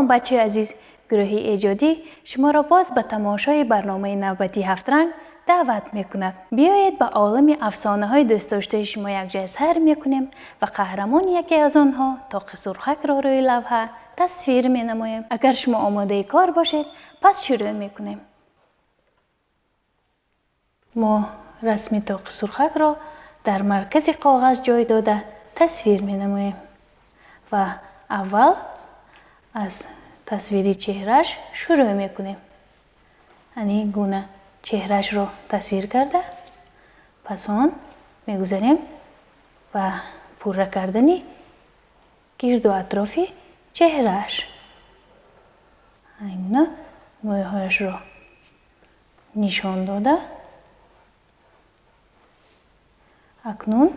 Салом, бачаи азиз! Гурӯҳи эҷодӣ шуморо боз ба тамошои барномаи навбатии Ҳафтранг даъват мекунад. Биёед, ба олами афсонаҳои дӯстдоштаи шумо якҷоя сайр мекунем ва қаҳрамони яке аз онҳо, Тоқи Сурхакро, рӯи лавҳа тасвир менамоем. Агар шумо омодаи кор бошед, пас шурӯъ мекунем. Мо расми Тоқи Сурхакро дар маркази коғаз ҷой дода тасвир менамоем ва аввал аз тасвири чеҳрааш шурӯъ мекунем. Ана ин гуна чеҳраашро тасвир карда, пас он мегузарем ба пурра кардани гирду атрофи чеҳрааш. Ин гуна мӯйҳояшро нишон дода, акнун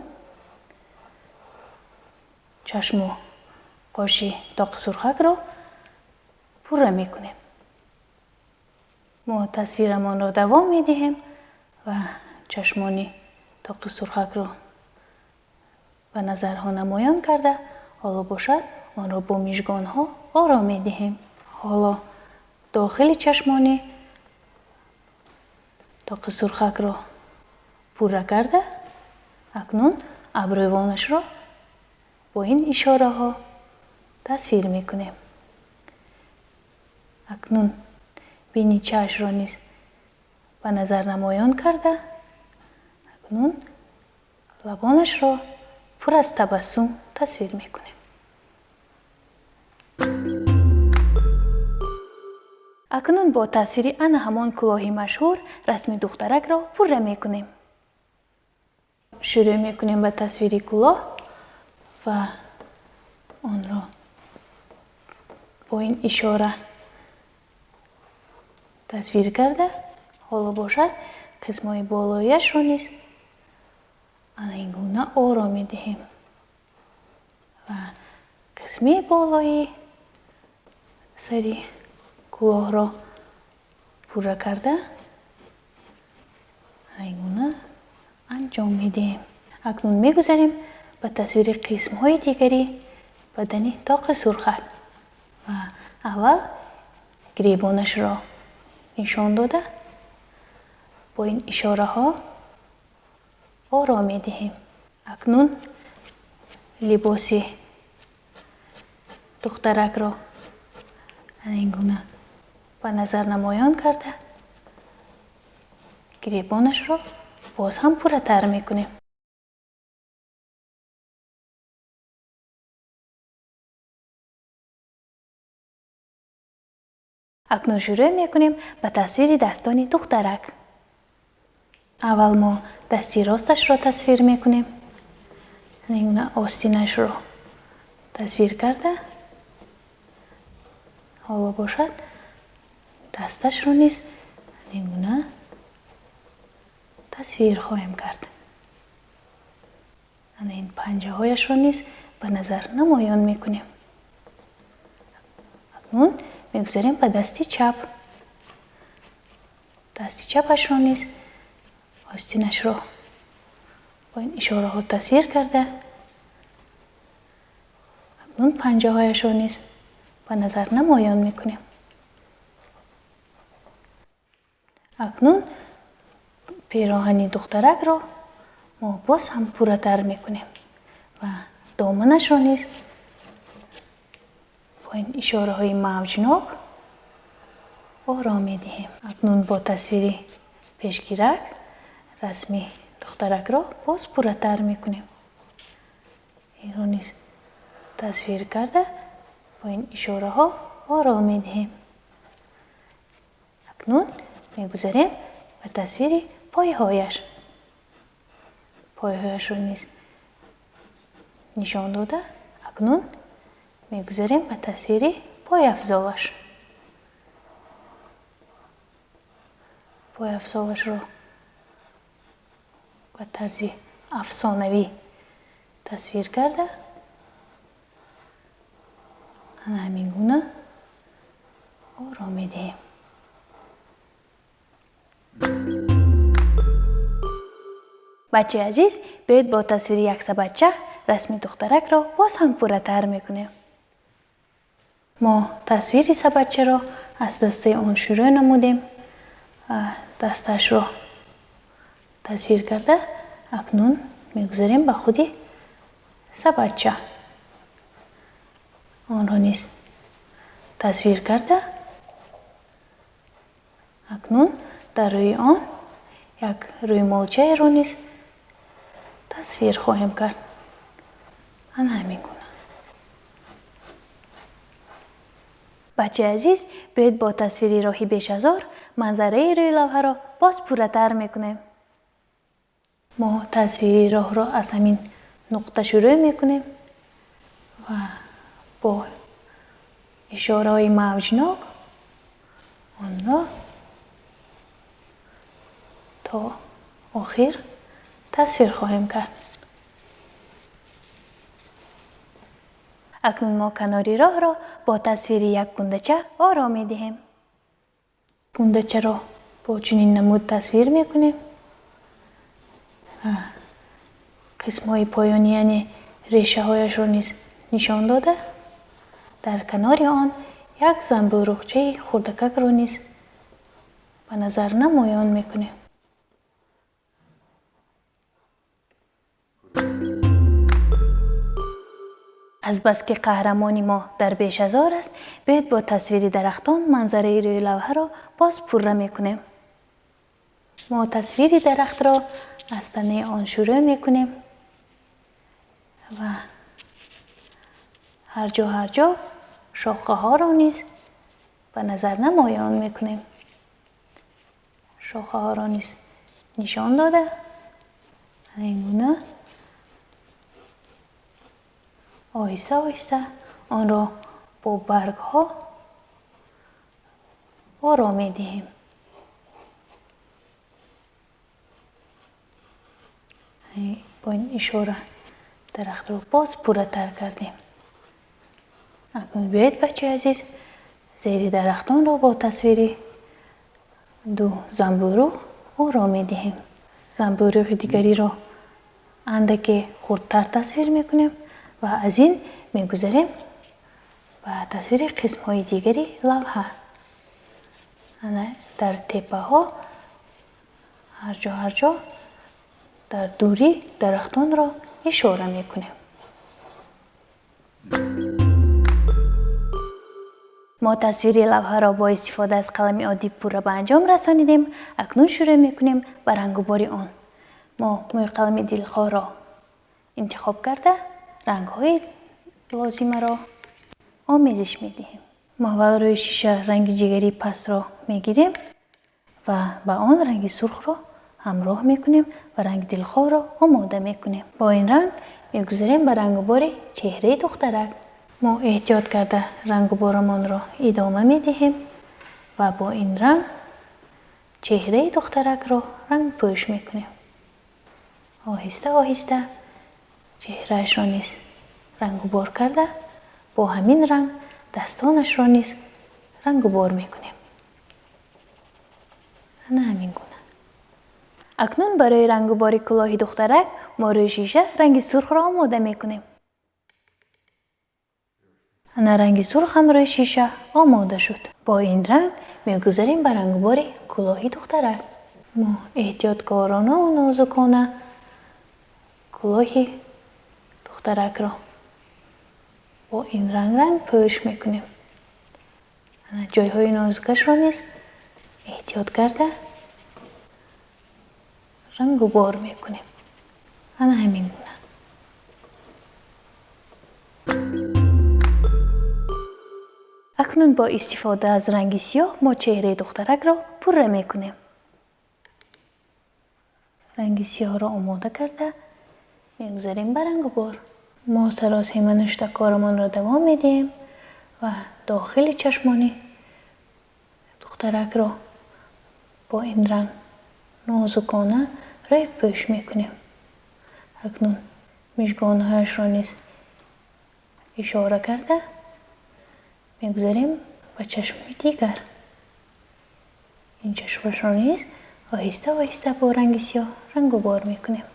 чашму қоши Тоқи Сурхакро пурра мекунем. Мо тасвирамонро давом медиҳем ва чашмони Тоқи Сурхакро ба назарҳо намоён карда, ҳоло бошад, онро бо мижгонҳо оро медиҳем. Ҳоло дохили чашмони Тоқи Сурхакро пурра карда, акнун абрӯвонашро бо ин ишораҳо тасвир мекунем. Акнун биничаашро низ ба назар намоён карда, акнун лабонашро пур аз табассум тасвир мекунем. Акнун бо тасвири ана ҳамон кӯлоҳи машҳур расми духтаракро пурра мекунем. Шурӯъ мекунем ба тасвири кӯлоҳ ва онро бо ин ишора тасвир карда, ҳоло бошад, қисмҳои болояшро низ ана ин гуна оро медиҳем ва қисми болои сари кӯлоҳро пурра карда, ана ин гуна анҷом медиҳем. Акнун мегузарем ба тасвири қисмҳои дигари бадани Тоқи Сурхак ва аввал гиребонашро нишон дода, бо ин ишораҳо оро медиҳем. Акнун либоси духтаракро ана ин гуна ба назар намоён карда, гиребонашро боз ҳам пурратар мекунем. Акнун шурӯъ мекунем ба тасвири дастони духтарак. Аввал мо дасти росташро тасвир мекунем. Ана ин гуна остинашро тасвир карда, ҳоло бошад, дасташро низ ана ин гуна тасвир хоҳем кард. Ана ин панҷаҳояшро низ ба назар намоён мекунем. Акнун мегузарем ба дасти чап. Дасти чапашро низ остинашро бо ин ишораҳо тасвир карда, акнун панҷаҳояшро низ ба назар намоён мекунем. Акнун пироҳани духтаракро мо боз ҳам пурратар мекунем ва доманашро низ бо ин ишораҳои мавҷнок оро медиҳем. Акнун бо тасвири пешгирак расми духтаракро боз пурратар мекунем. Инро низ тасвир карда, бо ин ишораҳо оро медиҳем. Акнун мегузарем ба тасвири пойҳояш. Пойҳояшро низ нишон дода, акнун мегузарем ба тасвири пойафзолаш. Пойафзолашро ба тарзи афсонавӣ тасвир карда, ана ҳамин гуна оро медиҳем. Бачаи азиз, биёед, бо тасвири як сабадча расми духтаракро боз ҳам пурратар мекунем. Мо тасвири сабадчаро аз дастаи он шурӯъ намудем ва дастаашро тасвир карда акнун мегузарем ба худи сабадча. Онро низ тасвир карда акнун дар рӯи он як рӯймолчаеро низ тасвир хоҳем кард. Ана ҳамин гуна. Бачаи азиз, биёед бо тасвири роҳи бешазор манзараи рӯи лавҳаро боз пурратар мекунем. Мо тасвири роҳро аз ҳамин нуқта шурӯъ мекунем ва бо ишораҳои мавҷнок онро то охир тасвир хоҳем кард. Акнун мо канори роҳро бо тасвири як гундача оро медиҳем. Гундачаро бо чунин намуд тасвир мекунем. Қисмҳои поёнӣ, яъне решаҳояшро низ нишон дода, дар канори он як занбӯруғчаи хурдакакро низ ба назар намоён мекунем. Азбаски қаҳрамони мо дар бешазор аст, биёед бо тасвири дарахтон манзараи рӯи лавҳаро боз пурра мекунем. Мо тасвири дарахтро аз танаи он шурӯъ мекунем ва ҳар ҷо ҳар ҷо шохаҳоро низ ба назар намоён мекунем. Шохаҳоро низ нишон дода, ин гуна оҳиста оҳиста онро бо баргҳо оро медиҳем. Бо ин ишора дарахтро боз пурратар кардем. Акнун биёед, бачаи азиз, зери дарахтонро бо тасвири ду занбӯруғ оро медиҳем. Занбӯруғи дигариро андаке хурдтар тасвир мекунем ва аз ин мегузарем ба тасвири қисмҳои дигари лавҳа. Ана дар теппаҳо ҳар ҷо ҳар ҷо дар дурӣ дарахтонро ишора мекунем. Мо тасвири лавҳаро бо истифода аз қалами оддӣ пурра ба анҷом расонидем. Акнун шурӯъ мекунем ба рангубори он. Мо мӯи қалами дилхоҳро интихоб карда рангҳои лозимаро омезиш медиҳем. Мо аввал рӯи шиша ранги ҷигарии пастро мегирем ва ба он ранги сурхро ҳамроҳ мекунем ва ранги дилхоҳро омода мекунем. Бо ин ранг мегузарем ба рангубори чеҳраи духтарак. Мо эҳтиёт карда рангуборамонро идома медиҳем ва бо ин ранг чеҳраи духтаракро рангпӯш мекунем. Оҳиста оҳиста чеҳраашро низ рангубор карда, бо ҳамин ранг дастонашро низ рангубор мекунем. Ана ҳамин гуна. Акнун барои рангубори кулоҳи духтарак мо рӯи шиша ранги сурхро омода мекунем. Ана ранги сурх ҳам рӯи шиша омода шуд. Бо ин ранг мегузарем ба рангубори кулоҳи духтарак. Мо эҳтиёткоронаву нозукона кулоҳи духтаракро бо ин ранг рангпӯш мекунем. Ана ҷойҳои нозукашро низ эҳтиёт карда рангубор мекунем. Ана ҳамин гуна. Акнун бо истифода аз ранги сиёҳ мо чеҳраи духтаракро пурра мекунем. Ранги сиёҳро омода карда мегузарем ба рангубор. Мо саросема ништа корамонро давом медиҳем ва дохили чашмони духтаракро бо ин ранг нозукона рӯйпӯш мекунем. Акнун мижгонҳояшро низ ишора карда мегузарем ба чашми дигар. Ин чашмашро низ оҳиста оҳиста бо ранги сиёҳ рангубор мекунем.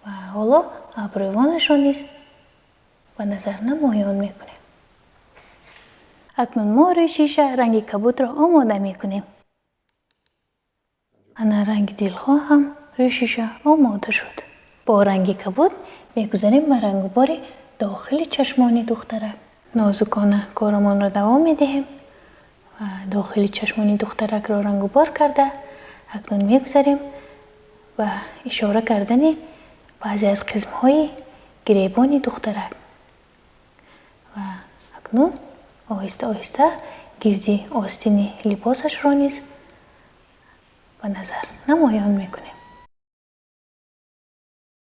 Ва ҳоло абрӯвонашро низ ба назар намоён мекунем. Акнун мо рӯи шиша ранги кабудро омода мекунем. Ана ранги дилхоҳ ҳам рӯи шиша омода шуд. Бо ранги кабуд мегузарем ба рангубори дохили чашмони духтарак. Нозукона корамонро давом медиҳем ва дохили чашмони духтаракро рангубор карда, акнун мегузарем ба ишора кардани баъзе аз қисмҳои гиребони духтарак. Ва акнун оҳиста оҳиста гирди остини либосашро низ ба назар намоён мекунем.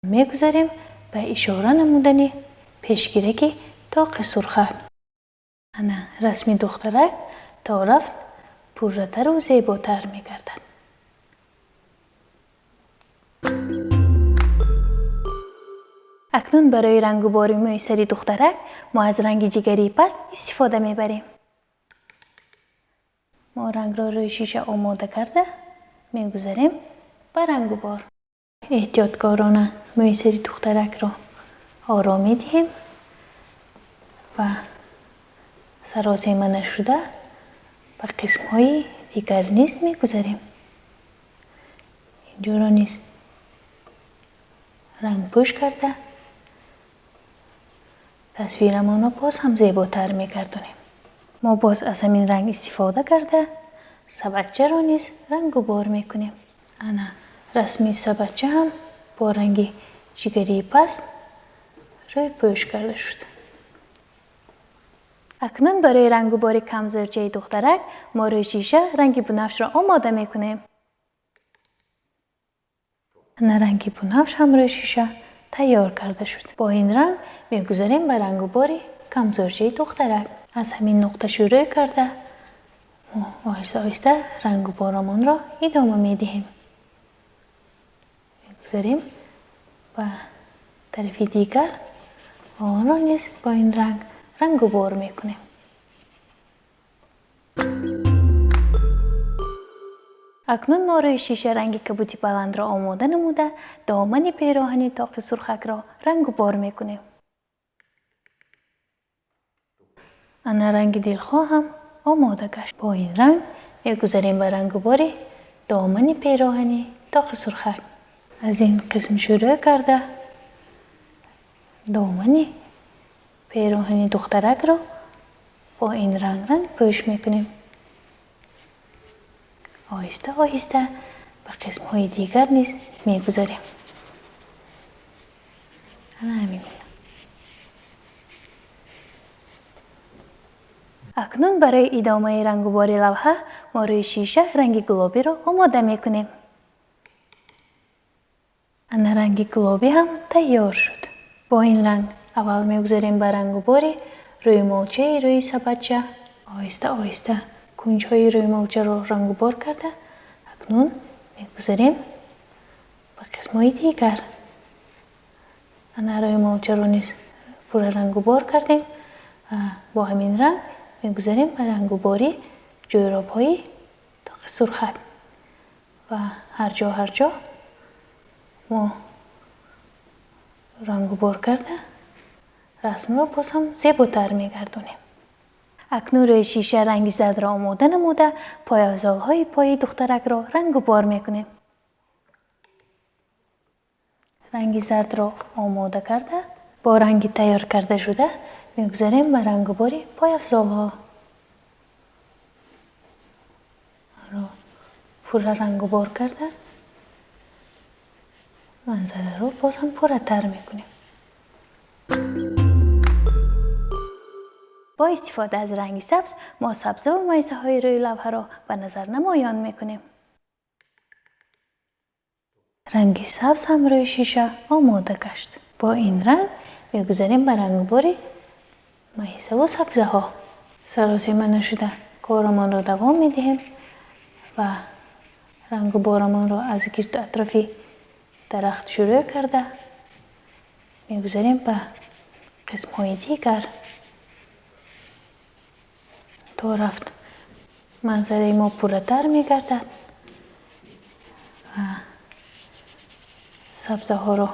Мегузарем ба ишора намудани пешгираки тоқи сурхак. Ана расми духтарак то рафт пурратару зеботар мегардад. Акнун барои рангубори мӯи сари духтарак мо аз ранги ҷигарии паст истифода мебарем. Мо рангро рӯи шиша омода карда мегузарем ба рангубор. Эҳтиёткорона мӯи сари духтаракро ором медиҳем ва саросема нашуда ба қисмҳои дигар низ мегузарем. Инҷоро низ рангпӯш карда тасвирамонро боз ҳам зеботар мегардонем. Мо боз аз ҳамин ранг истифода карда сабадчаро низ рангубор мекунем. Ана расми сабадча ҳам бо ранги ҷигарии паст рӯйпӯш карда шуд. Акнун барои рангубори камзӯрчаи духтарак мо рӯи шиша ранги бунафшро омода мекунем. Ана ранги бунафш ҳам рӯи шиша тайёр карда шуд. Бо ин ранг мегузарем ба рангубори камзӯрчаи духтарак. Аз ҳамин нуқта шурӯъ карда мо оҳиста оҳиста рангуборамонро идома медиҳем. Мегузарем ба тарафи дигар ва онро низ бо ин ранг рангубор мекунем. Акнун мо рӯи шиша ранги кабуди баландро омода намуда, домани пероҳани тоқи сурхакро рангубор мекунем. Ана ранги дилхоҳ ҳам омода гашт. Бо ин ранг мегузарем ба рангубори домани пероҳани тоқи сурхак. Аз ин қисм шурӯъ карда домани пероҳани духтаракро бо ин ранг рангпӯш мекунем. Оҳиста оҳиста ба қисмҳои дигар низ мегузарем. Ана ҳамин гуна. Акнун барои идомаи рангубори лавҳа мо рӯи шиша ранги гулобиро омода мекунем. Ана ранги гулобӣ ҳам тайёр шуд. Бо ин ранг аввал мегузарем ба рангубори рӯймолчаи рӯи сабадча. Оҳиста оҳиста кунҷҳои рӯймолчаро рангубор карда, акнун мегузарем ба қисмҳои дигар. Ана рӯймолчаро низ пурра рангубор кардем ва бо ҳамин ранг мегузарем ба рангубори ҷӯробҳои тоқи сурхак ва ҳар ҷо ҳар ҷо мо рангубор карда расмро боз ҳам зеботар мегардонем. Акнун рӯи шиша ранги зардро омода намуда, пойафзолҳои пои духтаракро рангубор мекунем. Ранги зардро омода карда, бо ранги тайёр карда шуда мегузарем ба рангубори пойафзолҳо. Ро пурра рангубор карда манзараро боз ҳам пурратар мекунем. Бо истифода аз ранги сабз мо сабзаву майсаҳои рӯи лавҳаро ба назар намоён мекунем. Ранги сабз ҳам рӯи шиша омода гашт. Бо ин ранг мегузарем ба рангубори майсаву сабзаҳо. Саросема нашуда корамонро давом медиҳем ва рангуборамонро аз гирду атрофи дарахт шурӯъ карда мегузарем ба қисмҳои дигар. То рафт манзараи мо пурратар мегардад ва сабзаҳоро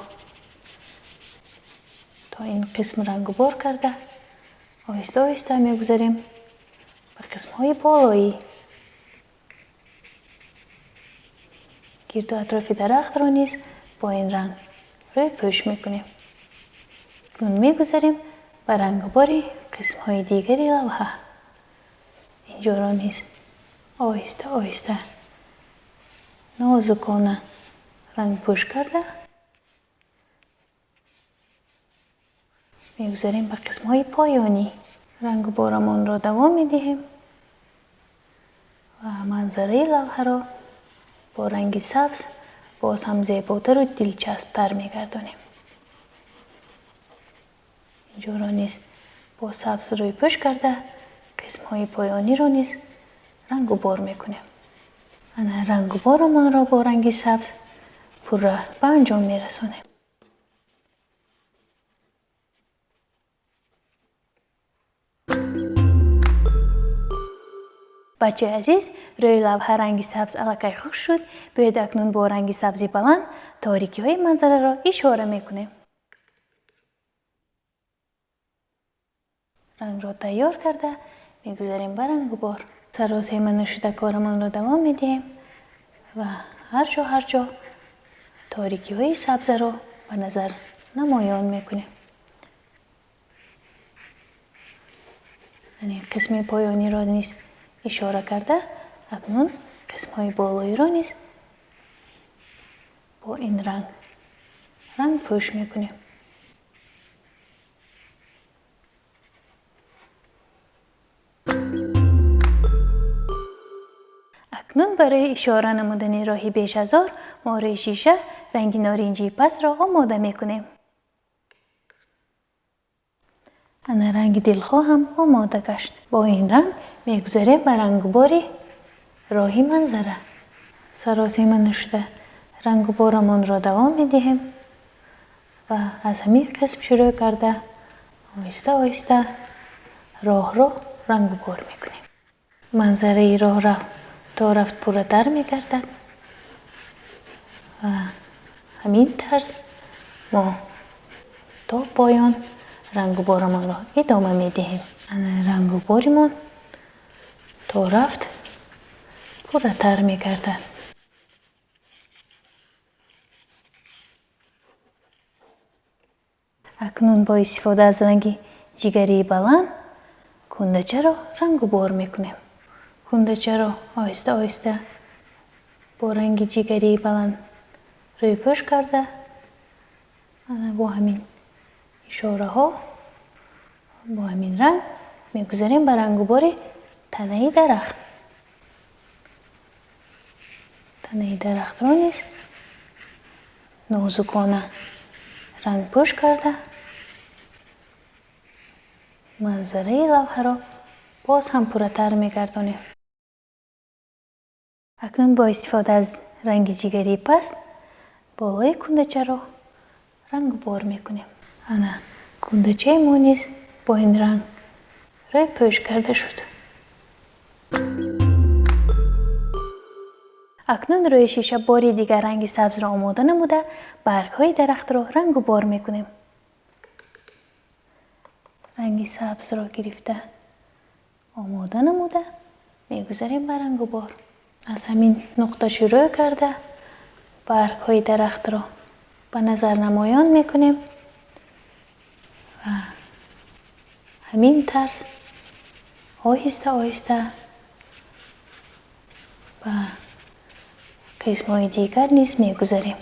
то ин қисм рангубор карда оҳиста оҳиста мегузарем به قسم‌های بالایی. گرد و اطراف درخت را نیز با این رنگ روی پوش میکنیم. اکنون میگذریم به رنگباری قسم‌های دیگری لوحه. اینجا را نیز آهسته آهسته نازکانه رنگ پوش کرده میگذاریم به قسم‌های پایانی. رنگ بارمان را دوام میدهیم و منظره لوحه را با رنگ سبز باز هم زیباتر و دلچسبتر میگردانیم. اینجا را نیز با سبز روی پوش کرده قسم‌های پایانی را نیز رنگ و بار میکنیم. رنگ و بارمان را با رنگ سبز پورا به انجام میرسانیم. بچه عزیز، روی لوحه رنگ سبز الکی خوش شد. بیاید اکنون با رنگ سبزی بلند تاریکی های منظره را اشاره میکنیم. رنگ را تیار کرده میگذاریم به رنگ و بار. سراسیمه نشده کارمان را دوام میدهیم و هر جا تاریکی های سبز را به نظر نمایان میکنیم. یعنی قسم پایانی را نیز اشاره کرده اکنون قسم های بالایی را نیز با این رنگ پوش میکنیم. اکنون برای اشاره نمودن راه بیشهزار ما روی شیشه رنگ نارنجی پس را آماده میکنیم. رنگ دلخواه هم آماده گشت. با این رنگ میگذاریم به رنگباری راهی منظره. سراسیمه نشده رنگ بارمان را دوام میدهیم و از همین قسم شروع کرده آهسته آهسته راه را رنگ بار میکنیم. منظره راه را تا رفت پوره تر میگردد و همین طرز ما تا پایان رنگ بارمان را ادامه میدهیم. رنگ بارمان تا رفت پوره تر میگردد. اکنون با استفاده از رنگ جگری بلند کندچه را رنگ بار میکنیم. کندچه را آهسته آهسته با رنگ جگری بلند روی پوش کرده با همین اشاره ها با همین رنگ میگذاریم به رنگ بار تنه درخت. تنه درخت را نیز نازکانه رنگ پوش کرده منظره لوحه را باز هم پوره‌تر میگردانیم. اکنون با استفاده از رنگ جگری پست بالای کندچه را رنگ بار میکنیم. کندچه ما نیز با این رنگ روی پوش کرده شد. اکنون روی شیشه باری دیگر رنگ سبز را آماده نموده برگ های درخت را رنگ بار میکنیم. رنگ سبز را گرفته آماده نموده میگذاریم به رنگ بار. از همین نقطه شروع کرده برگ های درخت را به نظر نمایان میکنیم و همین طرز آهسته آهسته به قسم های دیگر نیز میگذاریم.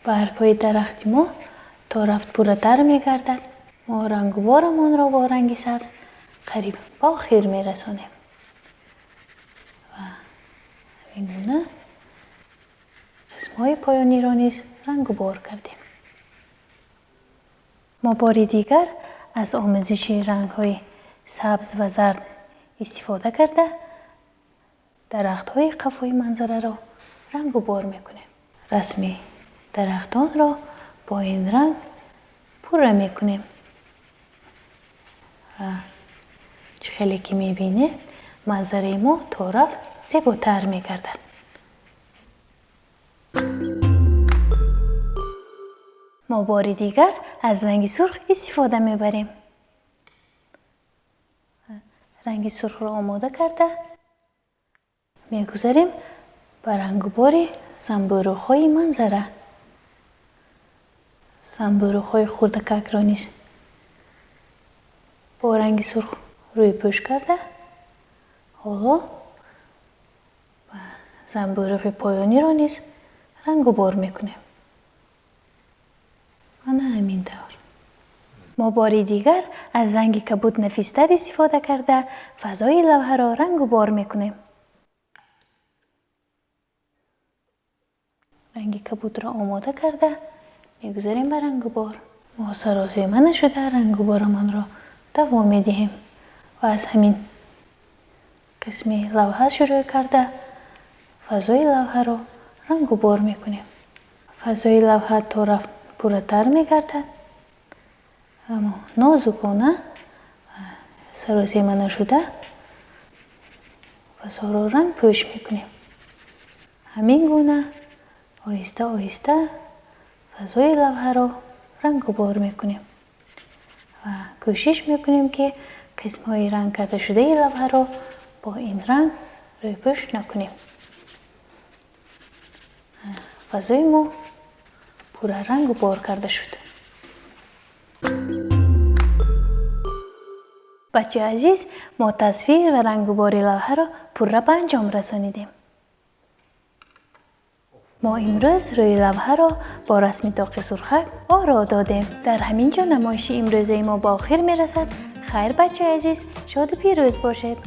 برگ های درخت ما تا رفت پوره تر میگردد. ما رنگ بارمان را با رنگ سبز قریب به آخر میرسانیم و همین گونه قسم های پایانی را نیز رنگ بار کردیم. ما باری دیگر از آمیزش رنگ های سبز و زرد استفاده کرده درخت های قفای منظره را رنگ بار میکنیم. رسم درختان را با این رنگ پوره میکنیم و خیلی که میبینید منظره ما تا رفت زیباتر میگردد. ما بار دیگر از رنگ سرخ استفاده میبریم. ранги сурхро омода карда мегузарем ба рангубори занбӯруғҳои манзара. Занбӯруғҳои хурдакакро низ бо ранги сурх рӯйпӯш карда, ҳоло занбӯруғи поёниро низ рангубор мекунем. Ана ҳамин тавр. Мо бори дигар аз ранги кабуд нафистар истифода карда фазои лавҳаро рангубор мекунем. Ранги кабудро омода карда мегузарем ба рангубор. Мо саросема нашуда рангуборамонро давом медиҳем ва аз ҳамин қисми лавҳа шурӯъ карда фазои лавҳаро рангубор мекунем. Фазои лавҳа то рафт пурратар мегардад, аммо нозукона саросема нашуда фазоро рангпӯш мекунем. Ҳамин гуна оҳиста оҳиста фазои лавҳаро рангубор мекунем ва кӯшиш мекунем, ки қисмҳои ранг кардашудаи лавҳаро бо ин ранг рӯйпӯш накунем. Фазои мо пурра рангубор карда шуд. Бачаи азиз, мо тасвир ва рангубори лавҳаро пурра ба анҷом расонидем. Мо имрӯз рӯи лавҳаро бо расми тоқи сурхак оро додем. Дар ҳамин ҷо намоиши имрӯзаи мо ба охир мерасад. Хайр, бачаи азиз, шоду пирӯз бошед.